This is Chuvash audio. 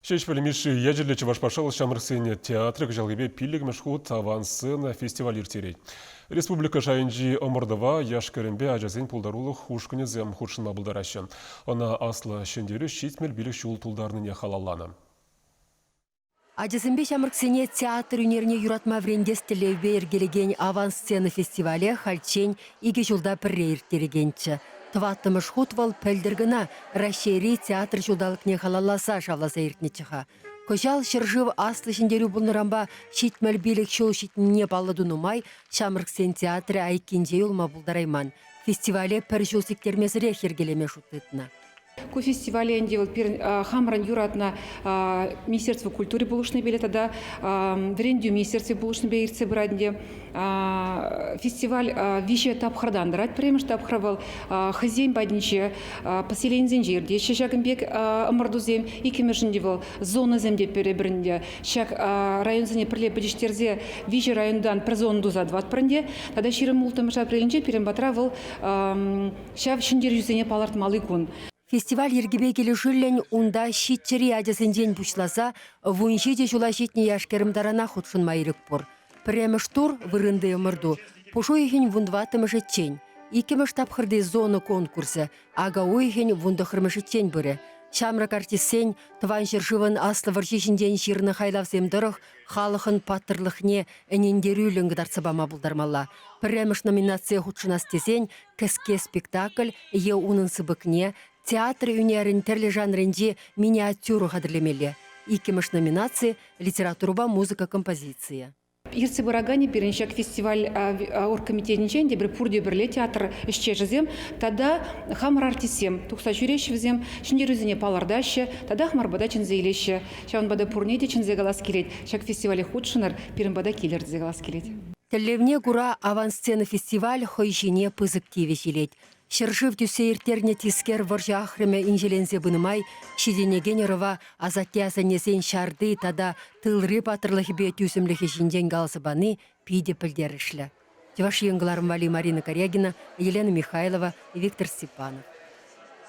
Ҫеҫпӗл Мишши ячӗллӗ Чӑваш патшалӑх ҫамрӑксен театрӗ кӑҫалхипе пиллӗкмӗш хут авансцена фестиваль ирттерет. Республика шайӗнчи ӑмӑртӑва яш-кӗрӗмпе ачасен пултарулӑх ушкӑнӗсем хутшӑнма пултараҫҫӗ. Ӑна Аслӑ Ҫӗнтерӳ 75 ҫул тултарнине халалланӑ. Ачасемпе ҫамрӑксене театр ӳнерне юратма вӗрентес тӗллевпе йӗркелекен авансцена фестивале хальччен икӗ ҫулта пӗрре ирттерекенччӗ. Тӑваттӑмӗш хут вӑл пӗлтӗр кӑна Раҫҫейри театр ҫулталӑкне халалласа шавласа иртнӗччӗ-ха. Кӑҫал ҫӗршыв Аслӑ Ҫӗнтерӳ пулнӑранпа 75 ҫул ҫитнине паллӑ тунӑ май ҫамрӑксен театрӗ айккинче юлма пултарайман. Фестивале пӗр ҫул сиктермесӗрех йӗркелеме шут тытнӑ. Ку фестивале ӗнтӗ вӑл пирӗн хамӑрӑн юратнӑ Министерство культури пулӑшнипе тата Вӗрентӳ министерстви пулӑшнипе иртсе пырать ӗнтӗ. Фестиваль виҫӗ тапхӑртан тӑрать. Пӗрремӗш тапхӑр вӑл хӑйсен патӗнче поселенисенче иртеҫҫӗ ҫакӑн пек ӑмӑртусем. Иккӗмӗшӗнче вӑл зонӑсем те пӗр ӗнтӗ. Ҫак районсене пӗрле пӗтӗҫтерсе виҫӗ районтан пӗр зона туса тӑватпӑр ӗнтӗ. Тата 26 апрелӗнче пирӗн патра вӑл Ҫав ҫӗнтерӳсене палӑртмалли кун. Фестиваль йӗркипе килӗшӳллӗн унта ҫиччӗри ачасенчен пуҫласа 17 ҫула ҫитнӗ яш-кӗрӗм таранах хутшӑнма ирӗк пур. Пӗрремӗш тур вырӑнти ӑмӑрту пуш уйӑхӗн вунтӑваттӑмӗшӗччен, иккӗмӗш тапхӑрти зона конкурсӗ ака уйӑхӗн вунтӑххӑрмӗшӗччен пырӗ. Ҫамрӑк артистсен Тӑван ҫӗршывӑн Аслӑ вӑрҫи ҫинчен ҫырнӑ хайлавсем тӑрӑх халӑхӑн паттӑрлӑхне ӗнентерӳллӗн кӑтартса пама пултармалла. Пӗрремӗш номинацие хутшӑнас тесен кӗске спектакль е унӑн сыпӑкне театр ӳнерӗн тӗрлӗ жанрӗнчи миниатюра хатӗрлемелле. Иккӗмӗш номинаци литературӑпа музыка композицийӗ. Ертсе пыраканӗ пирӗн ҫак фестиваль оргкомитетӗнчен тепӗр пурте пӗрле театр ӗҫчешӗсем тата хамӑр артистсем тухса ҫӳреҫҫӗ вӗсем, ҫӗнтерӳсене палӑртаҫҫӗ тата хамӑр пата чӗнсе илеҫҫӗ. Ҫавӑнпа та пурне те чӗнсе калас килет, ҫак фестивале хутшӑнӑр, пирӗн пата килӗр тесе калас килет. Тӗллевне кура авансцена фестиваль хӑй ҫине пысӑк тивӗҫ илет. Ҫӗршыв тӳссе ирттернӗ тискер вӑрҫӑ ахрӑмӗ инҫеленсе пынӑ май ҫитӗнекен ӑрӑва асатте-асаннесен ҫарти тата тылри паттӑрлӑхӗпе тӳсӗмлӗхӗ ҫинчен каласа пани питӗ пӗлтерӗшлӗ. Чӑваш Ен кӑларӑм валли Марина Корягина, Елена Михайлова, Виктор Степанов.